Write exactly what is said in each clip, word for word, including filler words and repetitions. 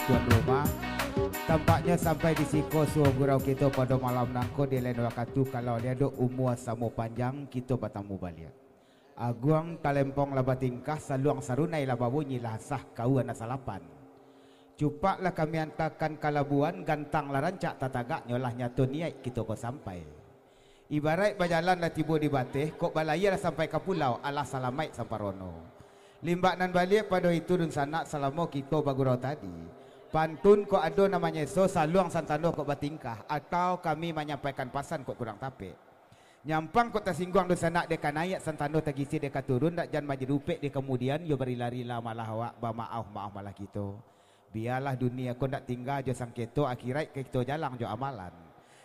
Tuan rumah, tampaknyo sampai di siko suo gurau kito pado malam nangko. Di lain wakatu, kalau lai ado umua samo panjang, kito batamu baliak. Aguang talempong lah batingkah, saluang sarunai lah babunyi, lah sah kaua nan salapan. Cupak lah kami antakan ka labuan, gantang lah rancak tatagaknyo, lah nyato niaik kito ko sampai. Ibaraik bajalan lah tibo di bateh, kok balayia lah sampai ka pulau, alah salamaik samparono. Limbak nan baliak pado itu dunsanak, salamo kito bagurau tadi, pantun kok ado nan manyeso, saluang santano kok batingkah, atau kami manyampaikan pasan kok kurang tapek. Nyampang kok tasingguang dunsanak, dek ka naiak santano tagisi dek ka turun, ndak jan manjadi upek di kamudian, yo barila-rila malah awak, bamaoh-maoh malah kito. Bialah dunia ko ndak tingga jo sangketo, akiraik ka kito jalang jo amalan.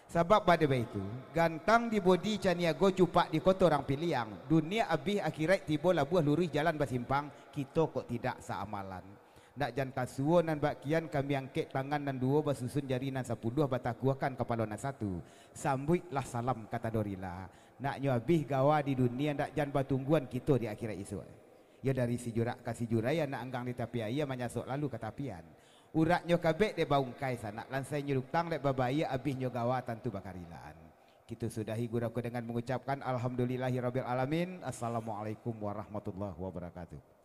Sabab bade baitu, gantang di bodi caniago, cupak di koto urang piliang, dunia abih akiraik tibo labuah, luruih jalan basimpang, kito kok tidak saamalan. Ndak jan ka suo nan bak kian, kami angkek tangan nan duo, basusun jari nan sapuluah, batakuahkan kapalo nan satu, sambuiklah salam ka tado rila. Naknyo abih gawa di dunia, ndak jan batungguan kito di akiraik isuak. Yo dari sijurak ka sijuraian, nak anggang di tapi aia, manyasok lalu ka tapian. Uraknyo kabek dek baungkai, sanak lansainyo lutang dek babayia, abihnyo gawa tantu bakarilaan. Kito sudahi gurau ko dengan mangucapkan alhamdulillahirabbil alamin. Assalamualaikum warahmatullahi wabarakatuh.